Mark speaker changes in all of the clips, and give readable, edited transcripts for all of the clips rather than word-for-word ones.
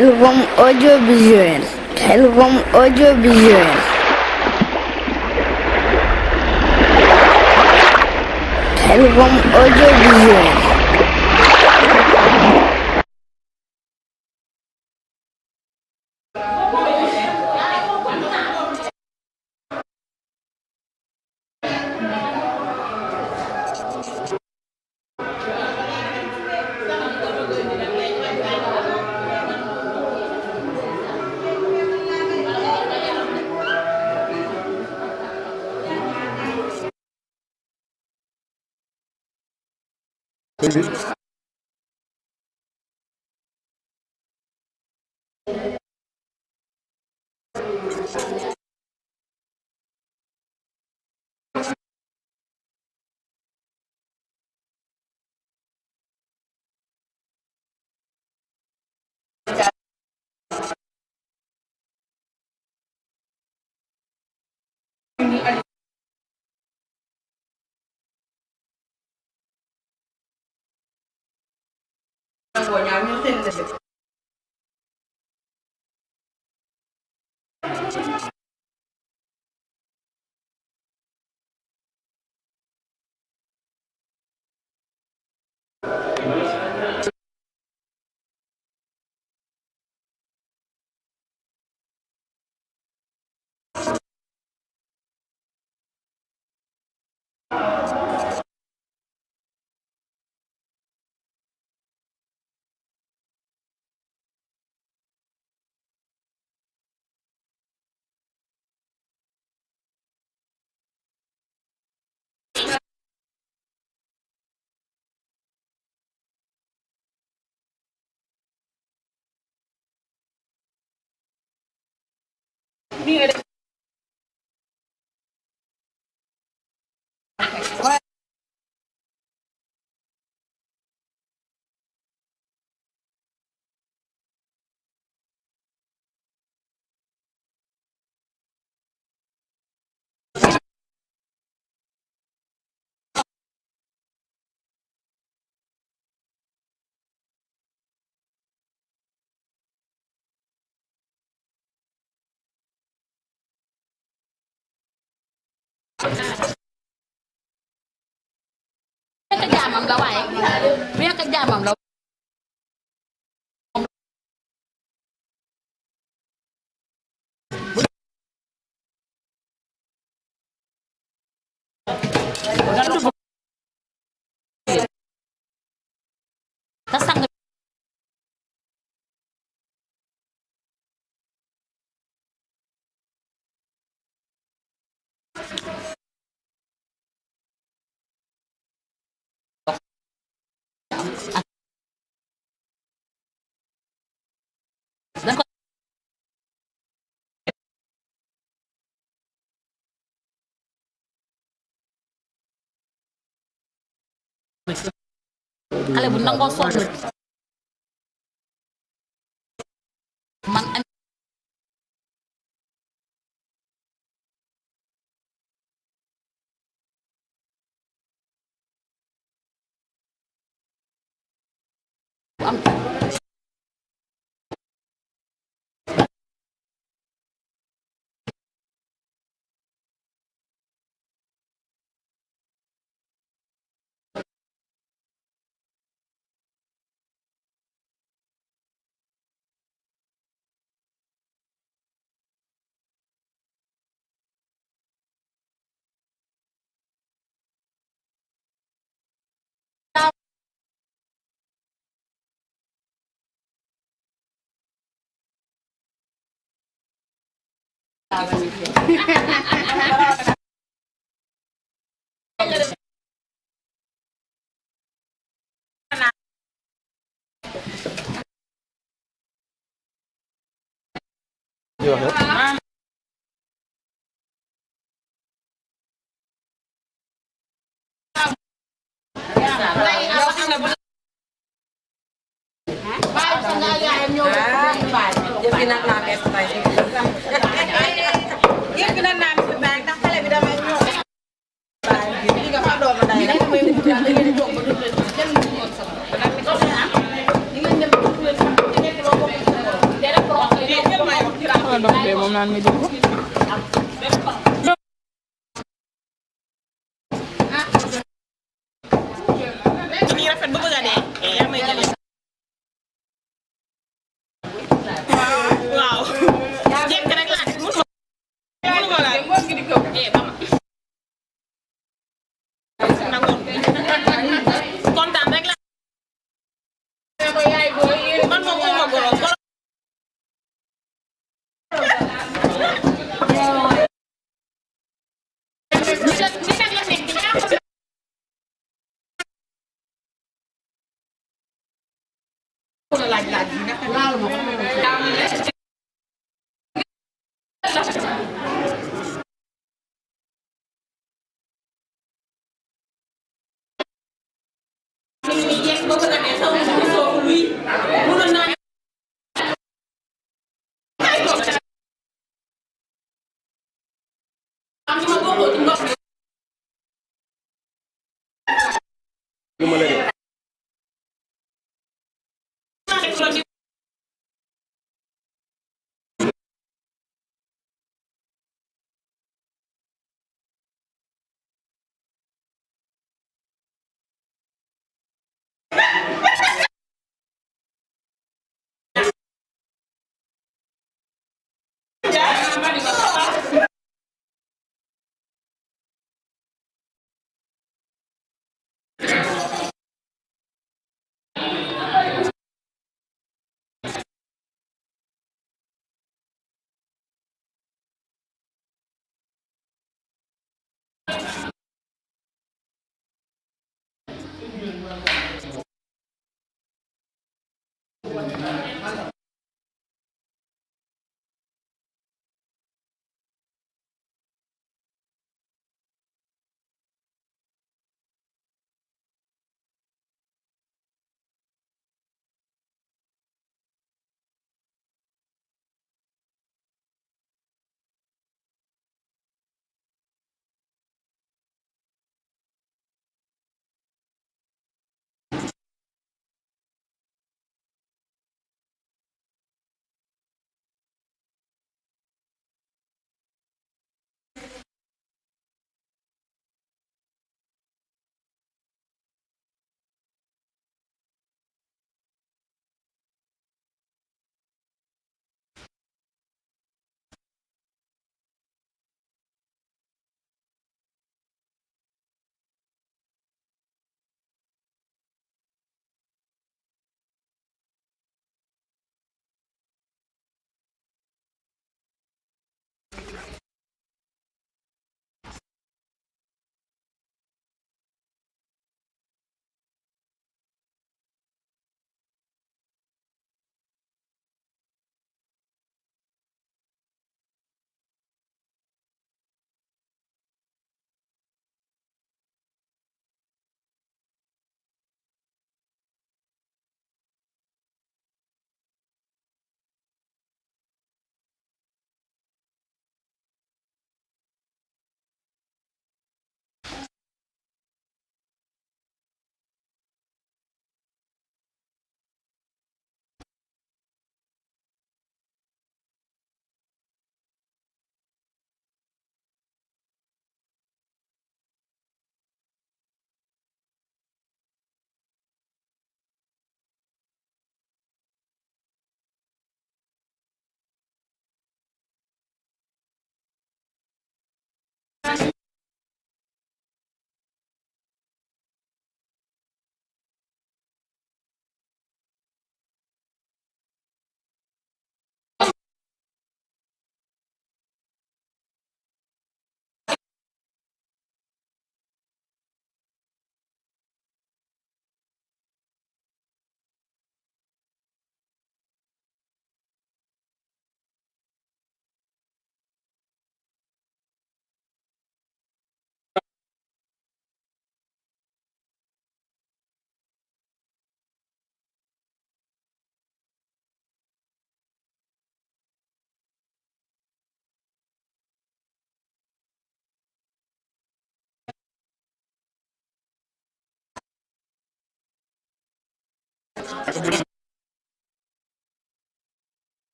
Speaker 1: Khelcom audiovisuel. Khelcom audiovisuel. Khelcom audiovisuel.
Speaker 2: Cái jaamam la waaye wéq jaamam la ta sang dañ ko xale bu nangoo sonn man am dox bee moom naan mi dugg
Speaker 3: ni rafet ba bëgg a dee yaa may jëlee waaw jekk rek laa mënu ma laa ba ma nangoon kontaan rek laa man moom xuma goro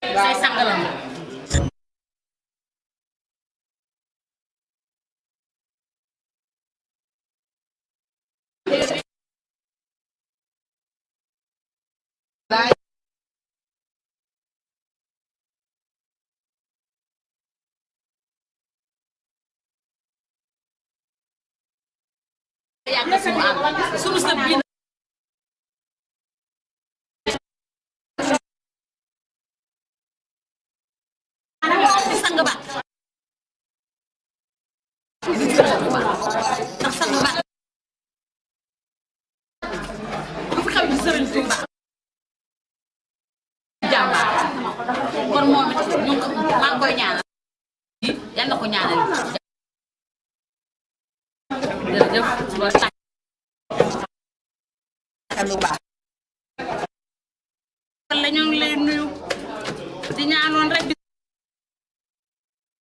Speaker 2: Say sang la yàgg suñu sëb bi sang ba ndax sang ba bu fi xew ci Sëriñ Tuuba jàmbaar kon moom it ñu maa ngi koy ñaanal yal na ko ñaanal jërëjëf loolu tax lu baax la ñu ngi lay nuyu di ñaanoon rek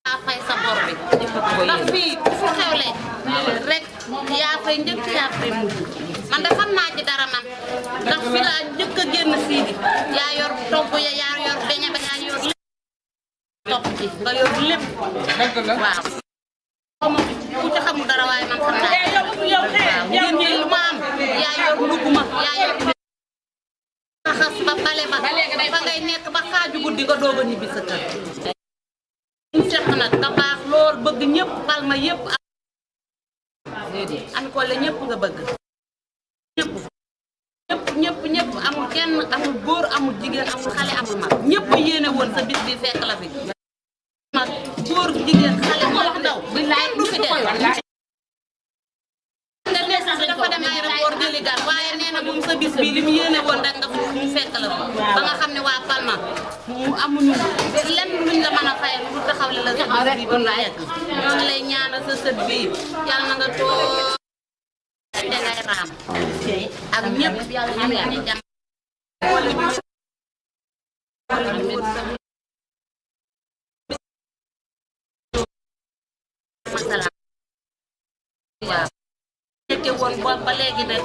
Speaker 2: yaa fay sa bor bi ndax fii ku fi xewle rek yaa fay njëkk yaa fay mujj man de xam naa ci dara man ndax fi laa njëkk a génn fii di yaa yor togg ya yaa yor beñe ba yaa yor lépp topp ci nga yor lépp waaw ku ci xamul dara waaye man xam naa waaw ngeen ñi lu ma am yaa yor ndugg ma yaa yor xas ba bale ba fa ngay nekk ba xaaju guddi nga doog a ñibbi sa kër ñu seq nag nga baax lool bëgg ñëpp bal ma yëpp am ko la ñëpp nga bëgg ñëpp amul kenn amul góor amul jigéen amul xale amul mag ñëpp yéene woon sa bis bi fekk la fi mag góor jigéen xale mag ndaw billaay du fi dee nga message dafa dem aéroport jëli gan waaye nee na moom sa bis bi li mu yéene woon rek nga mu fekk la fi ba nga xam ne waa Palma mu amuñu lenn luñ la mën a fayal lu taxawle la sa bis bi ba mu yegg ñoo ngi lay ñaanal sa sët bi yàlla na nga toog dangay raam ak ñëpp yàlla ñu leen di jàmm masalaam waaw nekke woon ba léegi nag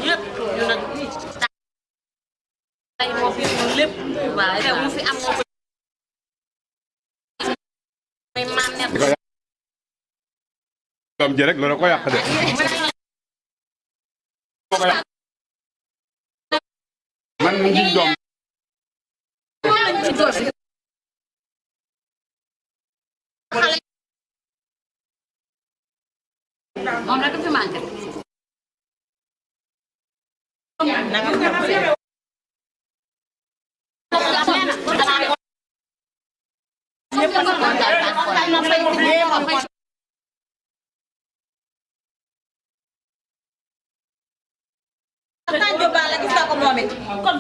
Speaker 2: ñëpp ñu nag tay moo fi ñu lépp waaw xew mu fi am moo ko mooy maam nekk
Speaker 4: doom ji rek loolu ko yàq de man mu ngi doom
Speaker 2: moom rek fi manqué
Speaker 3: kon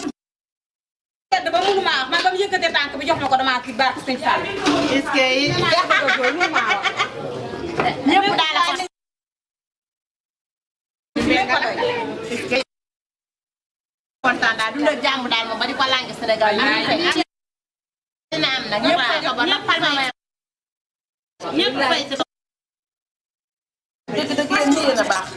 Speaker 3: tedd ba mënu maa man ba mu yëkkatee tànk bi jox ma ko damaa kii barke Sëñ Fall est-ce que ñëpp daal la kontaan daal dund ak jàmm daal moom ba di ko langue Sénégal dina am nag ñëpp fay ko ba ndax Palma ñëpp fay si dëgg-dëgg yéen a baax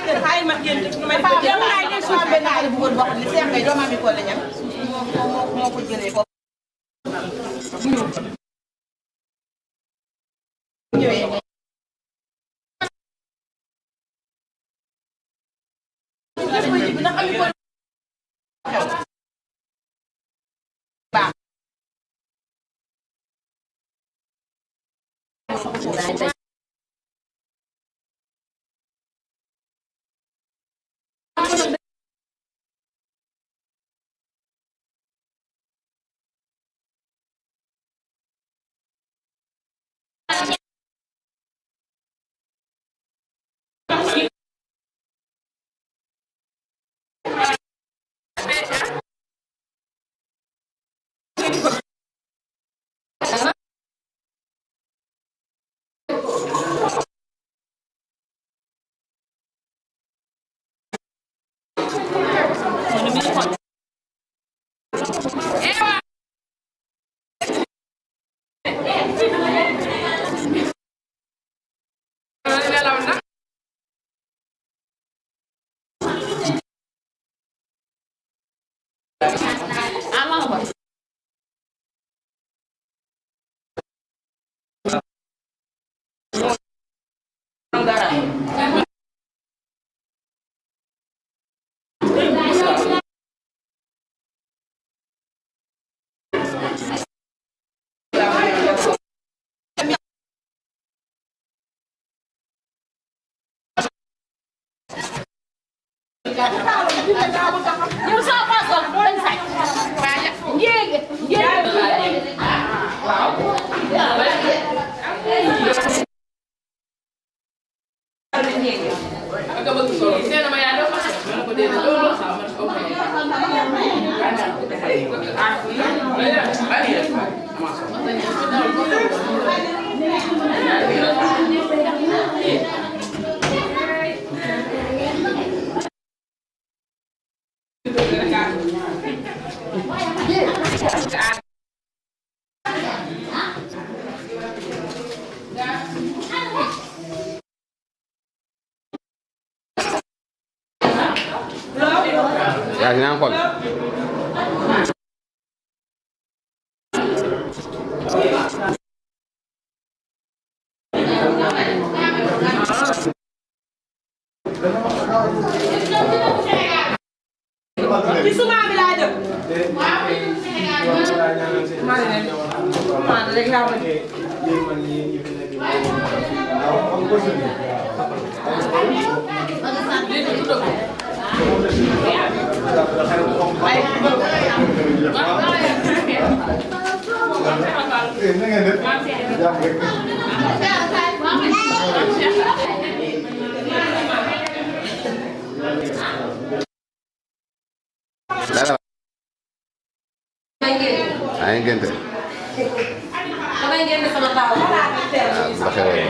Speaker 3: xay ma génn nu may def yow ngay ne so ben xale bu góor boo xam ne Cheikh ngay doomam bi ko la ñam moo ko jëlee ko ñëwee
Speaker 5: yow sa passeport dañ fay njéege
Speaker 4: yaa ngi naan xool
Speaker 3: ci suma bi laa jëm
Speaker 4: dara ay ngente
Speaker 5: damay génn sama taw
Speaker 4: ba xewee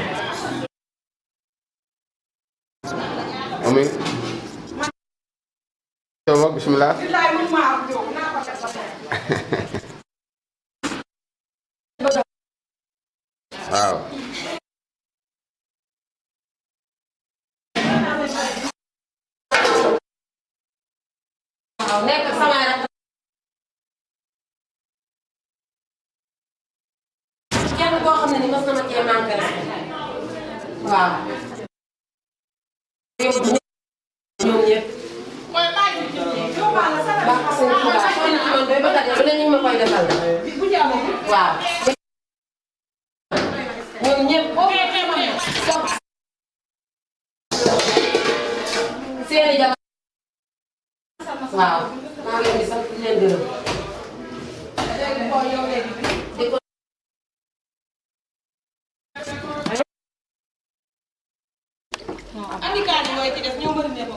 Speaker 4: Oumy yow bismillah waaw
Speaker 5: nekk sama rek kenn koo xam ne ni mos na ma cee manqué waaw ñoom ñëpp baax seen xibaar soo na ci man doy ba tàgge bu ne ñu ma koy defal waaw ñoom ñëpp seeni jabar waaw maa ngi leen di sant di leen gërëm di ko
Speaker 3: andi kaani yooyu ci des ñoo mën a ne ko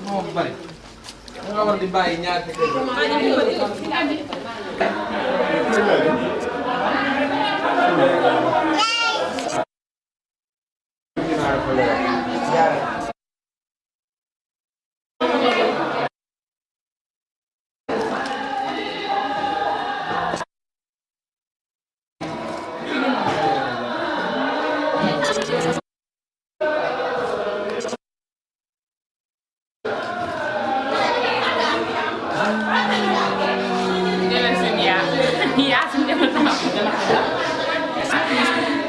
Speaker 6: moo bari nga war di bàyyi ñaar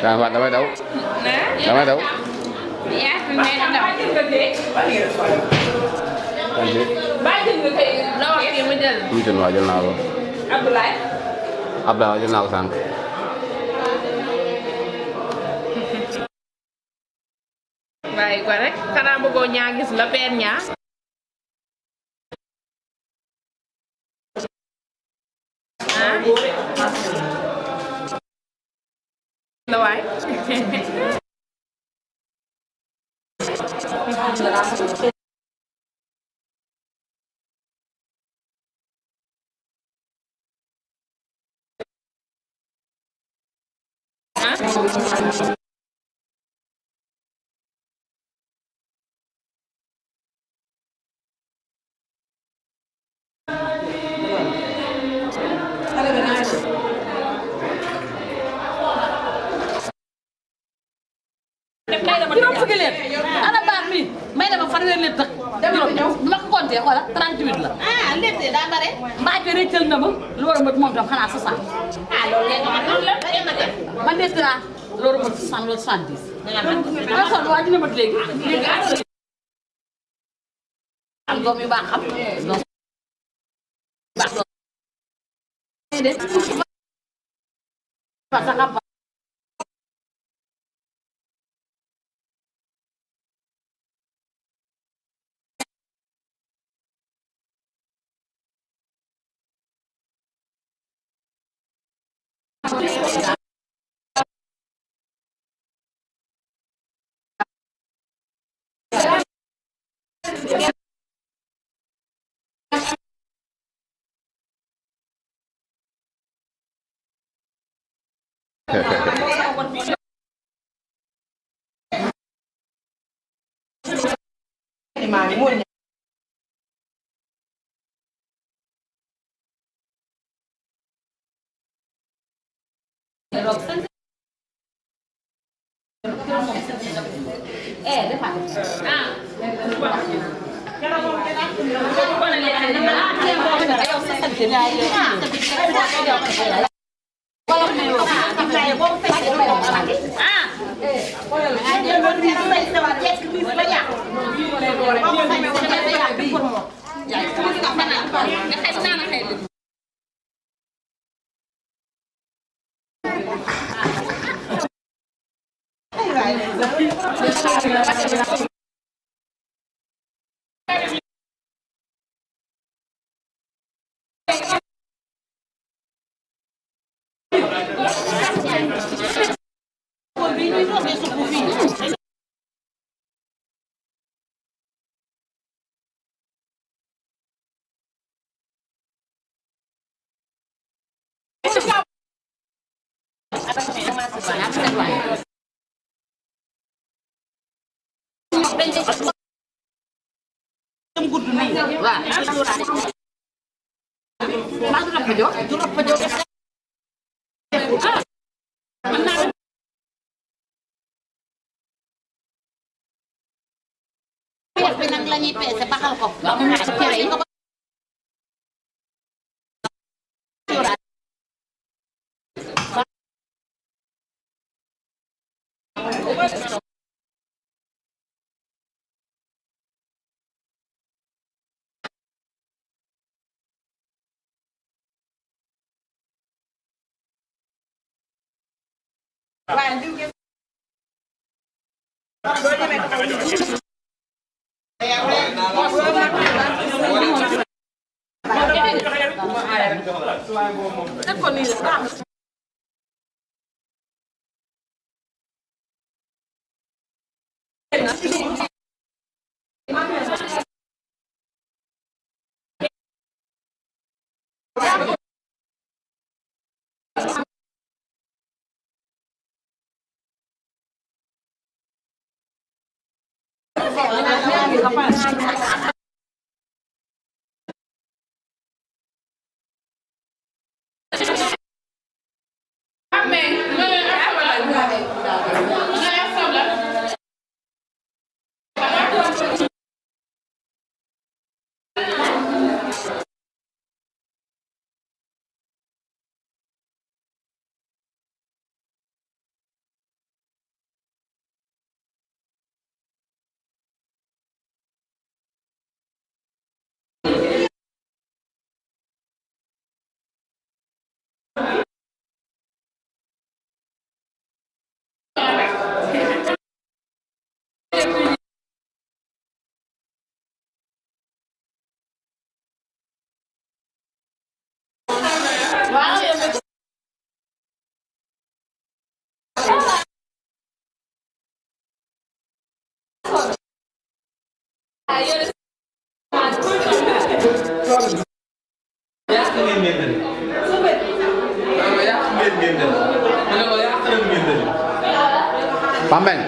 Speaker 4: Dạ, bạn damay daw. Damay daw.
Speaker 5: Iya, memang ada.
Speaker 4: Lanjut.
Speaker 5: Bajin nga kay lawak yi ma jël.
Speaker 4: Mu jël waa jël naa ko.
Speaker 5: Abdoulaye.
Speaker 4: Abdoulaye jël naa ko sànq.
Speaker 5: Bàyyi ko rek xanaa bëggoo ñaa gis la peen ñaa. Ah. La waay.
Speaker 7: juróom fukki leen ana baax mi may dama fanweeri leen tax juróom bu ma ko compté xoola 38 la
Speaker 3: ah lépp de daa bare.
Speaker 7: Mbacke rëccal na ma lu war a mët moom tam xanaa 60
Speaker 3: ah loolu léegi man loolu la bare ma def.
Speaker 7: ma nekk naa loolu mët 60 wala 70 ma xool waa dina mët léegi am doom yu baax xam doom baax doom
Speaker 3: bi nag la ñuy peese baxal ko. cere yi ko
Speaker 6: Yàq ngeen ngeen dëli. waaw yàq ngeen ngeen dëli. ma ne ko yàq ngeen dëli.
Speaker 4: Pambeng.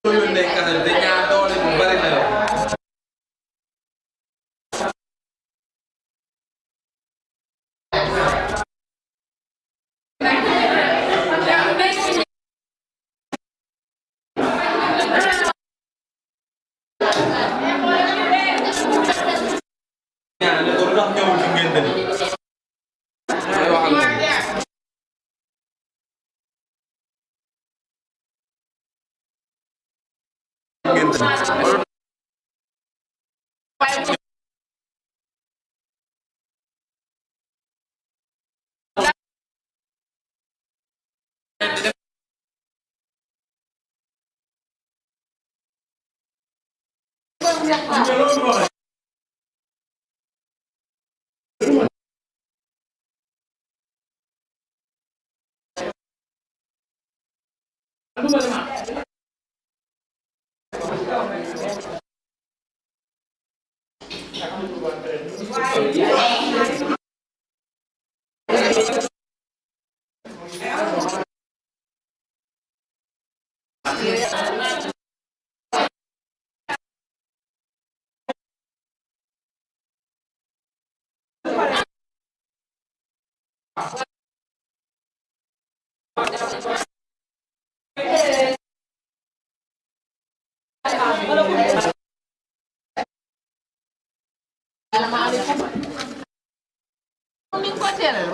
Speaker 6: loolu nekk na de ñaar doole bu bari na yow. ñaar ne ko lu tax ñëwul ci ngeen dëli. may wax ak moom. ngeen dëli.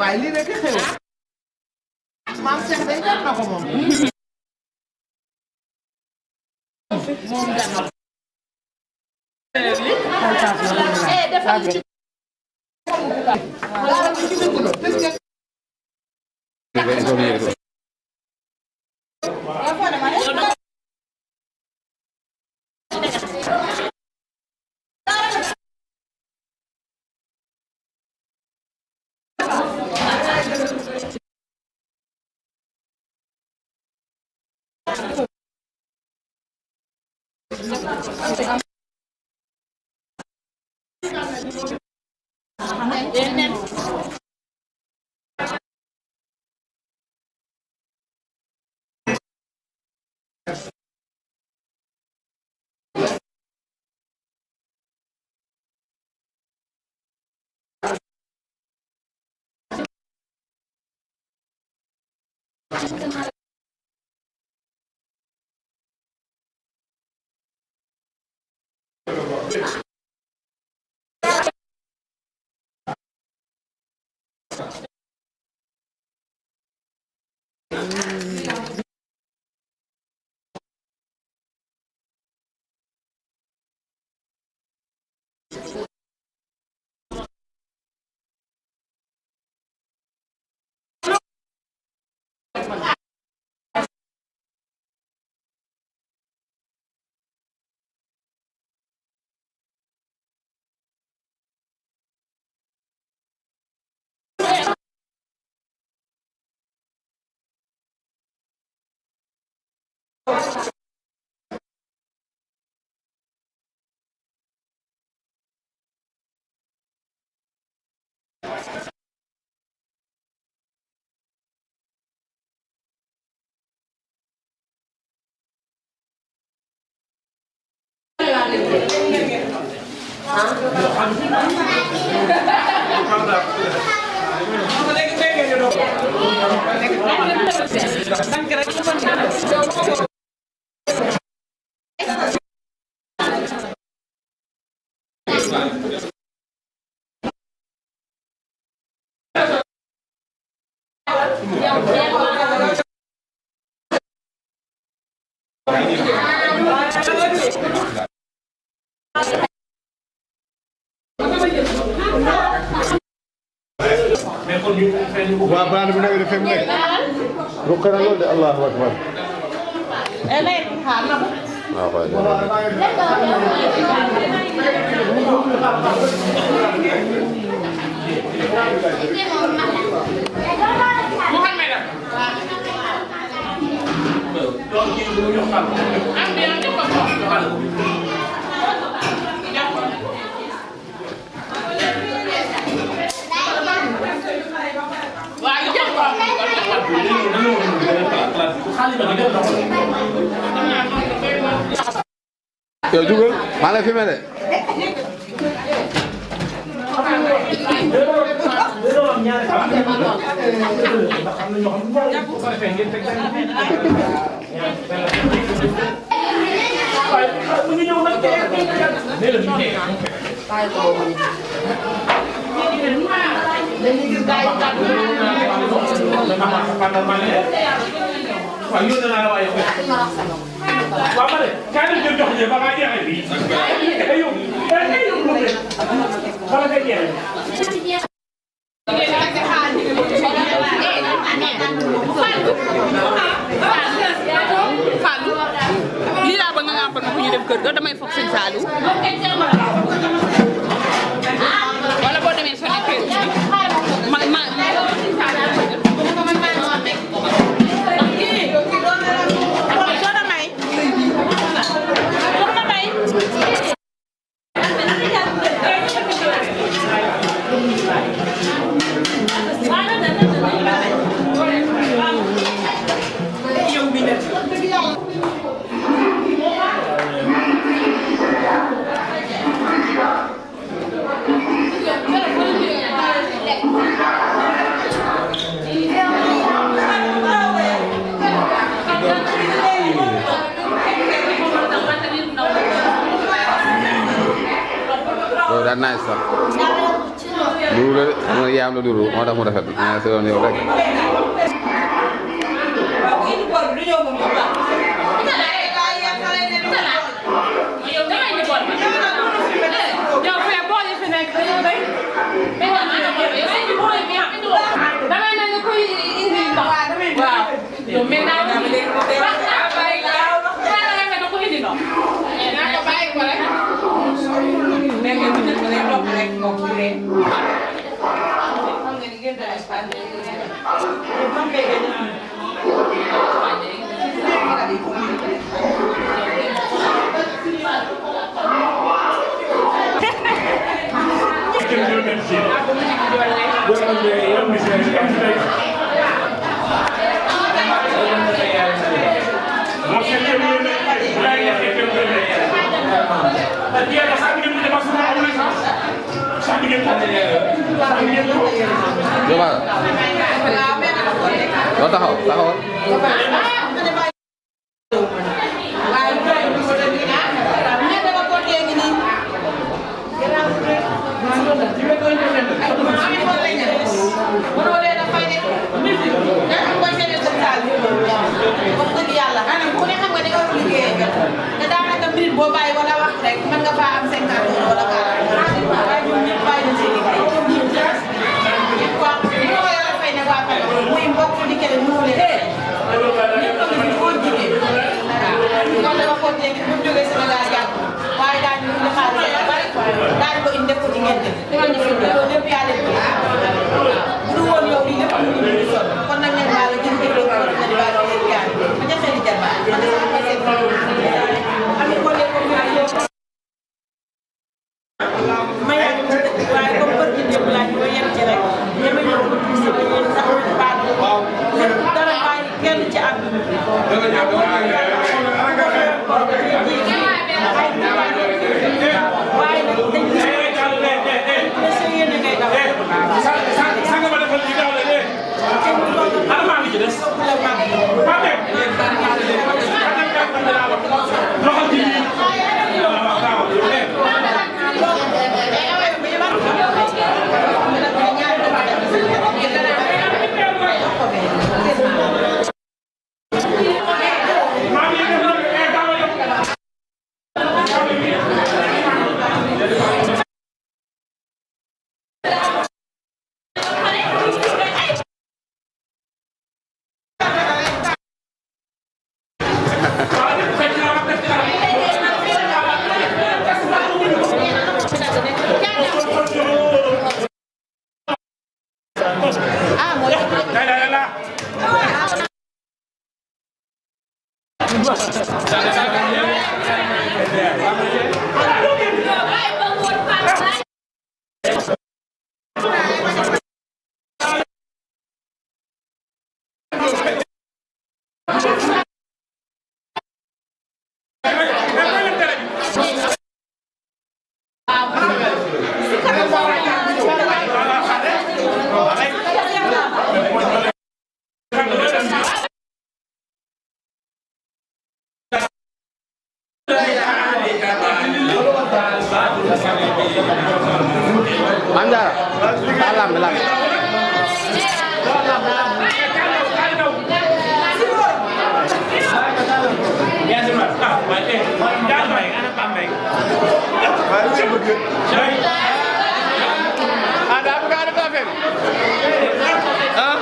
Speaker 3: waaye lii rek xew maam Cheikh day jot na ko moom moom gànnaaw
Speaker 8: waa bande bi nag dafay mu nekk ruqe na lool de allahu akbar
Speaker 3: léegi xaar na
Speaker 4: yow jugal maa lay filmé de.
Speaker 7: lii laa bëgg nga ngàmpal ma fu ñu dem kër ga damay foog sëñ Saliou wala boo demee soo nekkee ma
Speaker 4: loolu daal naaj sax duru la de mu ne yaam la duru moo tax mu rafet naa la seyoon yow rek. Doo taxaw taxawal. Diarra ah lamb lamb ah daa bëgg a def affaire ah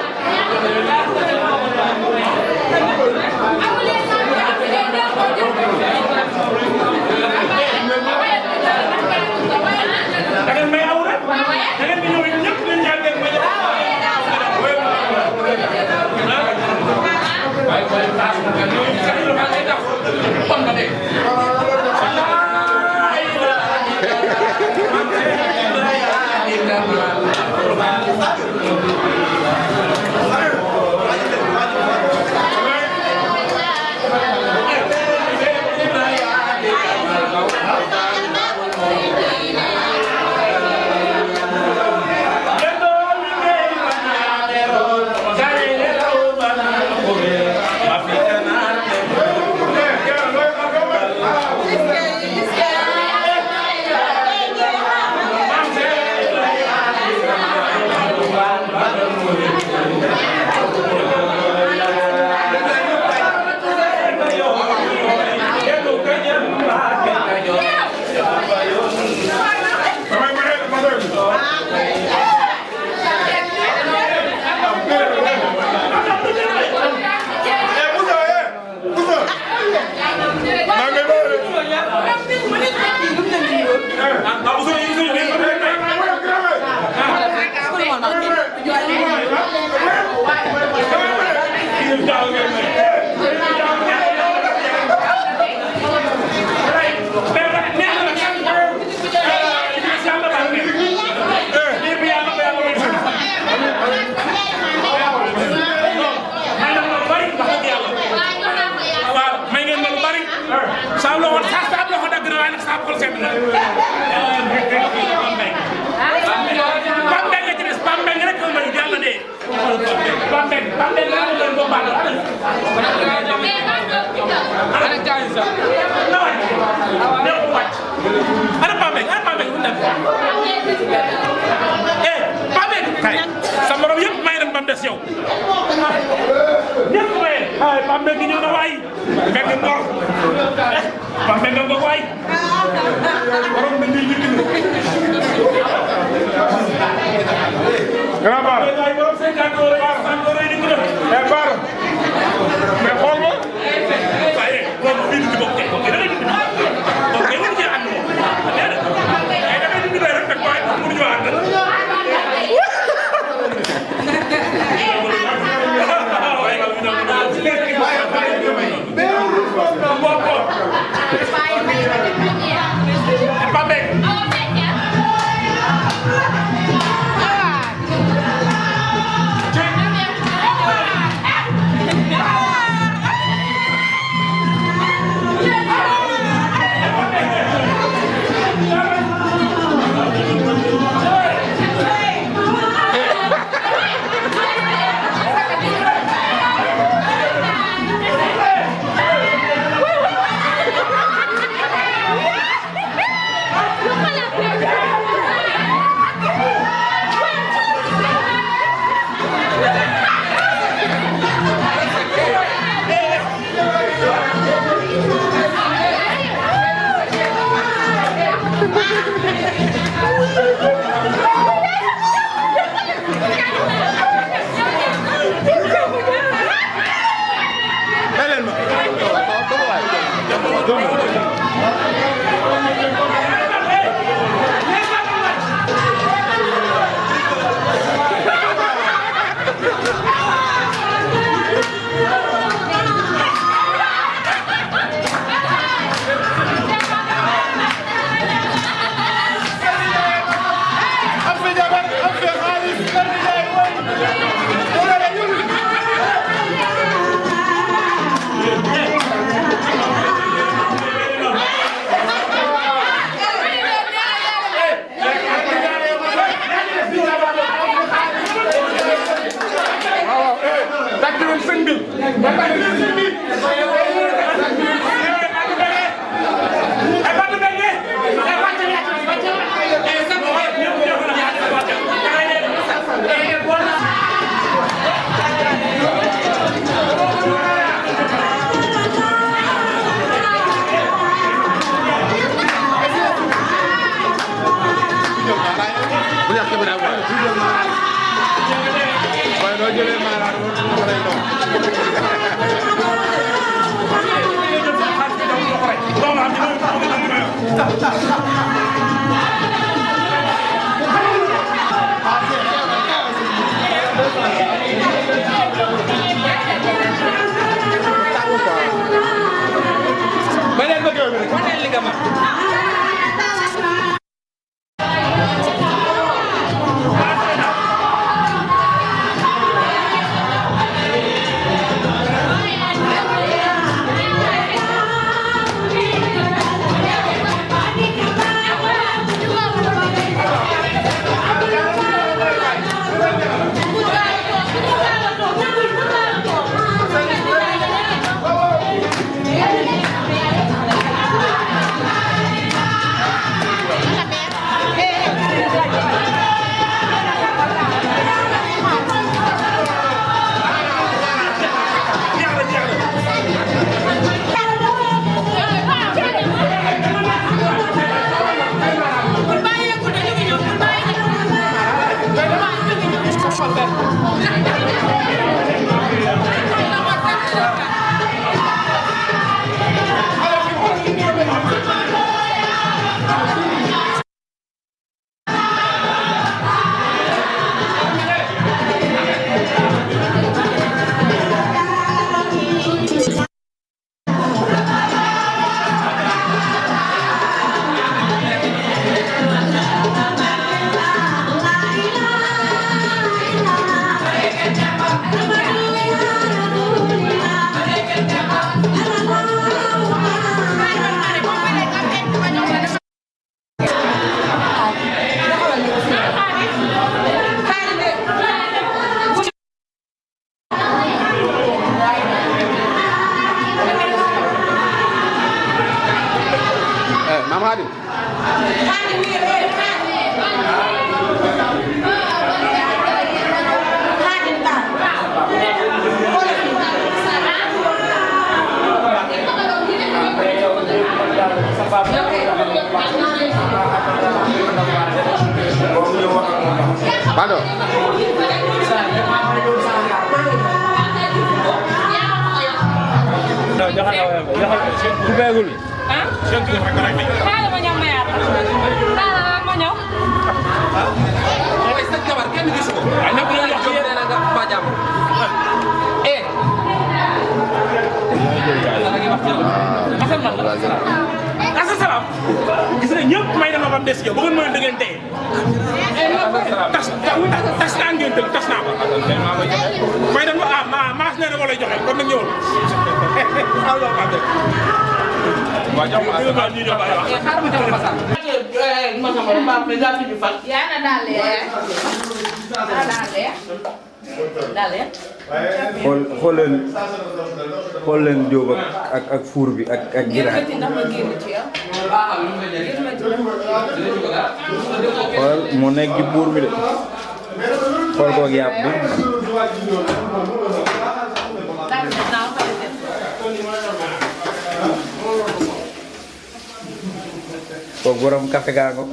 Speaker 4: Pado.
Speaker 8: Asalaam gis nga ñëpp may dama bam des yow bëggoon ma da ngeen tey tas naa ngeen tël tas naa ko may dama maas nee na ma lay joxe kon nag ñëwal waa jox ma ñu ñëw bàyyi wax xaar ma jox ma sa ma sama ba président bi fal
Speaker 3: yaa na daale daale
Speaker 9: xool leen Jóob ak fuur bi ak giraar xool moo nekk ci buur bi de xool ko ak yàpp bi ko borom café gaango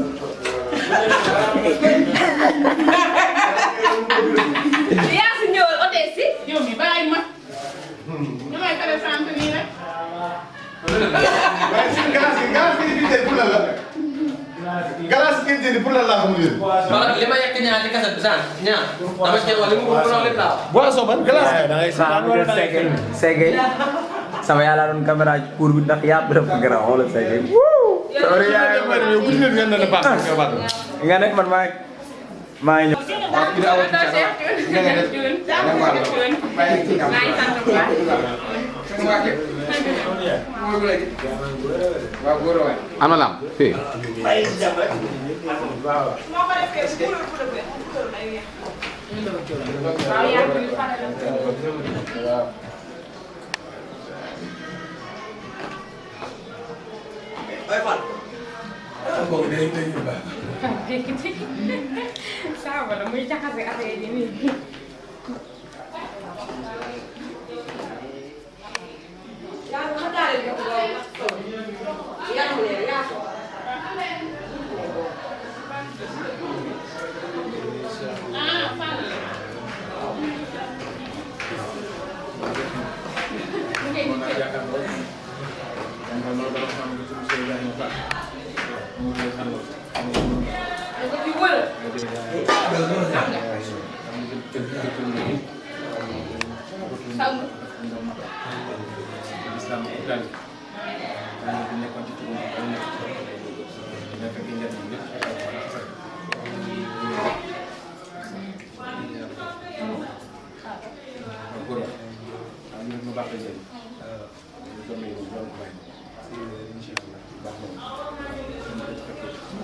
Speaker 3: yaa si ñëwal hôtesse si yow mi bàyyi ma ñu may présenté nii rek
Speaker 8: galas ngeen jënd pour la la xam ngeen
Speaker 6: wala li ma yekk ñaar ci kaset san ñaar dama ci wala mu ko lolé la
Speaker 8: boisson ban galas da ngay
Speaker 9: segey sama yàlla doon caméra ci cour bi ndax yàpp dafa gara xoolal segey
Speaker 8: sori yaay ma yow bu ñu ngeen na baax nga wat
Speaker 9: nga nekk man maa ngi ñëw
Speaker 4: am na lam fii
Speaker 3: Sao mà nó mới chắc là ăn gì đi.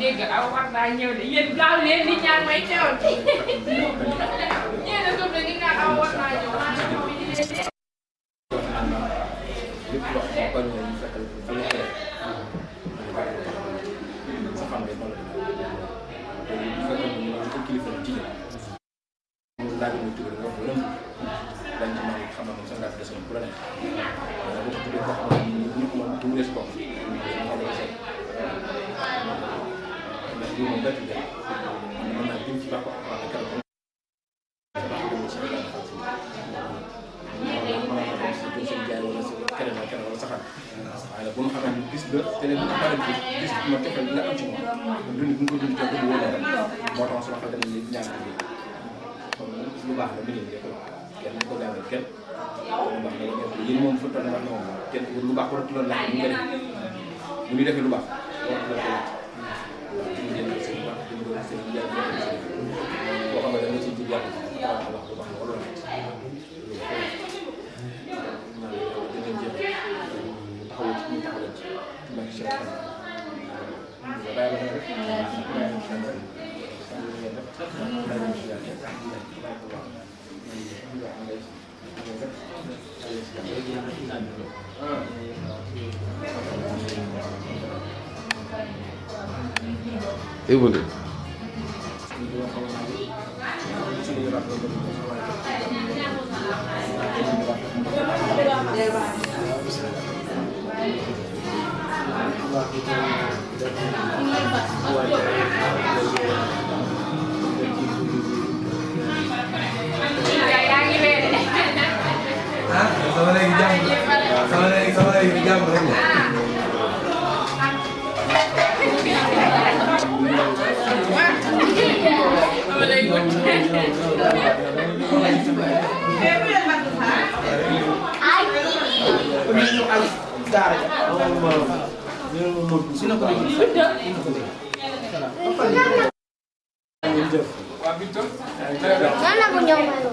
Speaker 7: dégg aw war naa ñëw de yéen gaaw leen di ñaan may teew ñeena suuf de ñu naan aw war naa ñëw
Speaker 10: lépp loo xam ne bari na ñu fekkal fa la xeex sa fan ngay noonu te bu fekkoon ne ñu ko kilifa jigéen mu laaj mu tudd nga ko lënd dañ ci mën xam ne sa ngaat des na bu la nekk bu ko tuddee ko xam ne nit moom du des ko xam ne sa ndax lii moom bett jël mën naa jëm ci baax ko xam ne keroog waaye nag bu ñu xamee ni gis la te ne bu ñu xamee ni gis ma cofeel bi nga am ci moom dund bu ñu ko dund te du wóor rek moo tax sama xel dem ni ñaan bi kon lu baax la mbir rek kenn ko jàngal kenn lu baax la ngeen yéen moom fu toll wax na moom kenn lu baax war la laaj ñu ko def bu ñu defee lu baax war la ko laaj ñu jël seen baax ñu jël seen jaay boo xam ne da nga ci jël yàlla wax lu baax wala
Speaker 4: Ibu deh.
Speaker 6: Sama lagi jam berapa?
Speaker 1: Mana punya malu?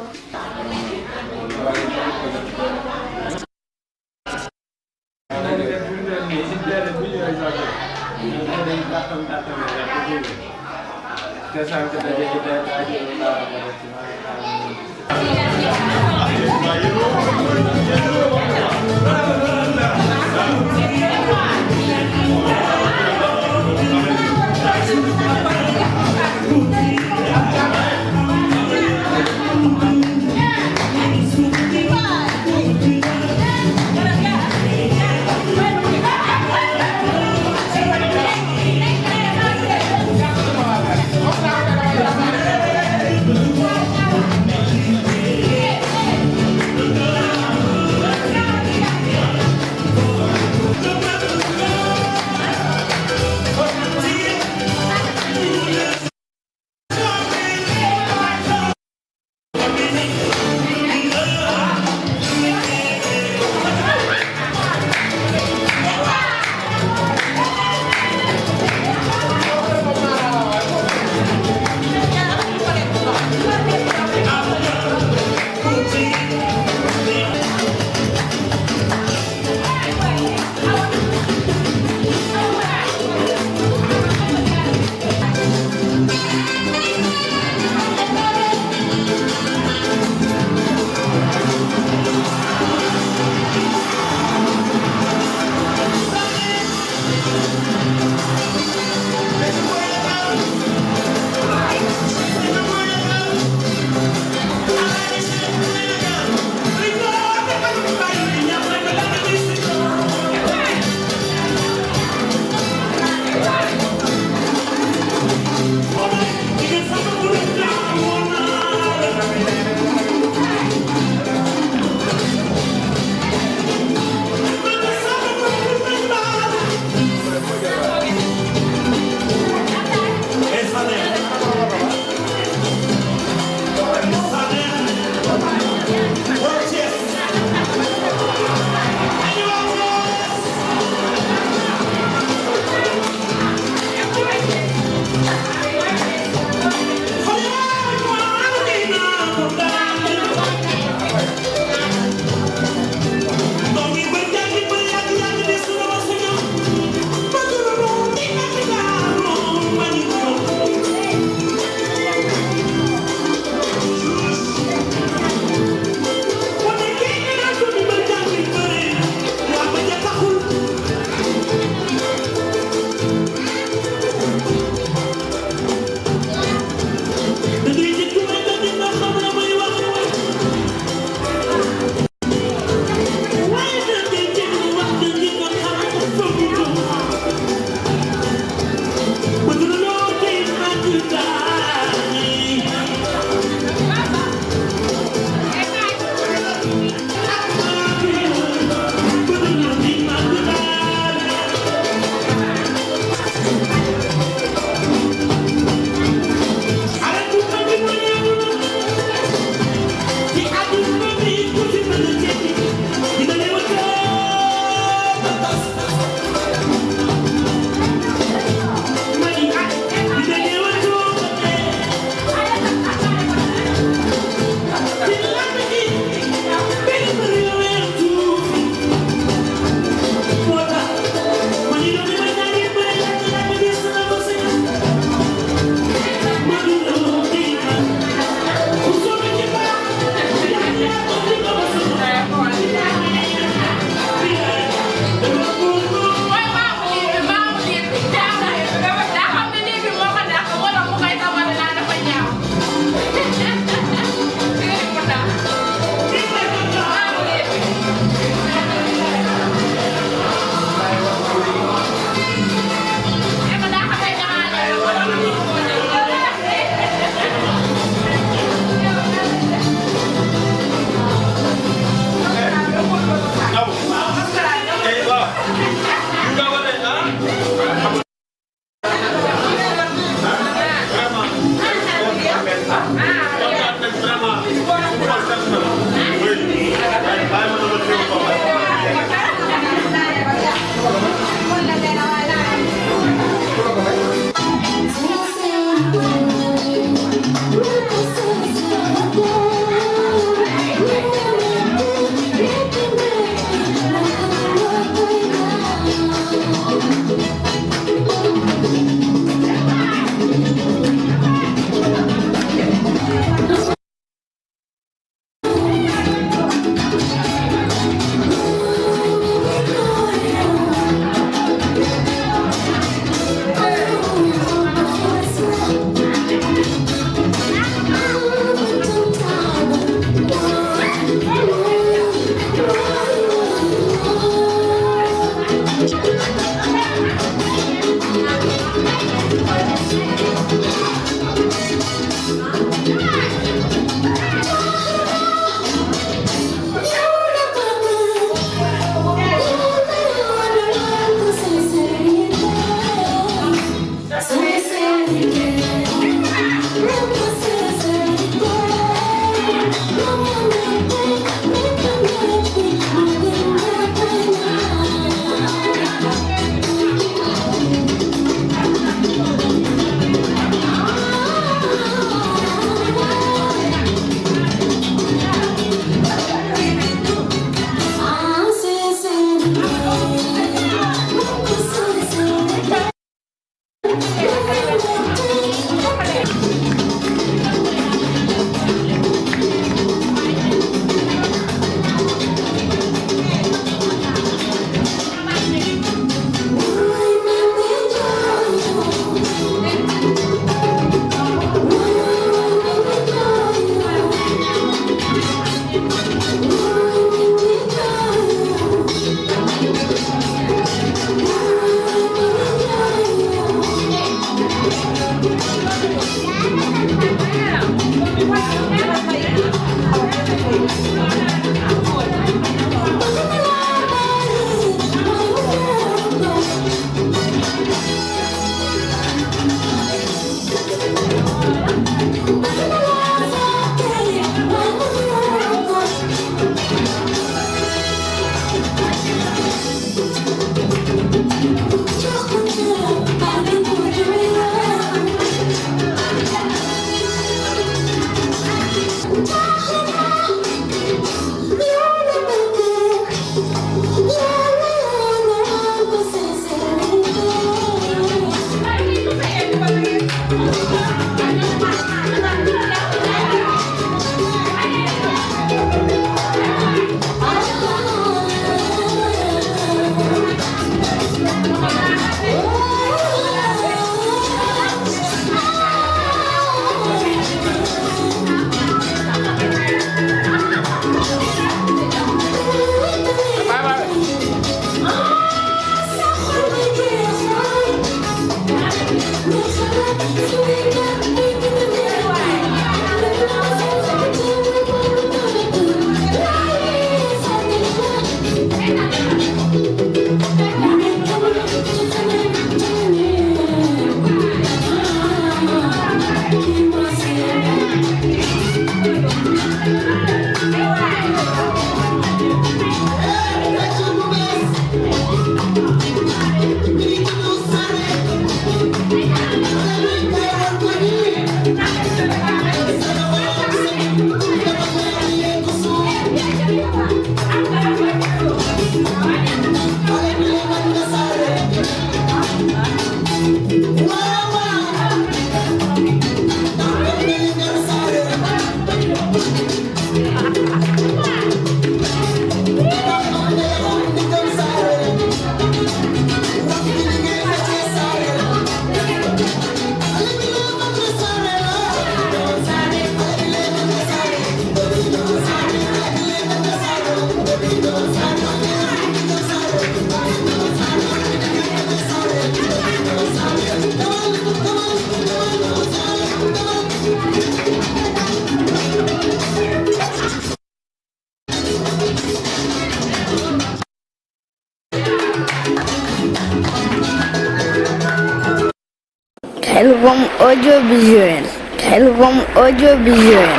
Speaker 1: Khelcom audiovisuel. Khelcom audiovisuel.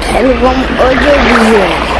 Speaker 1: Khelcom audiovisuel.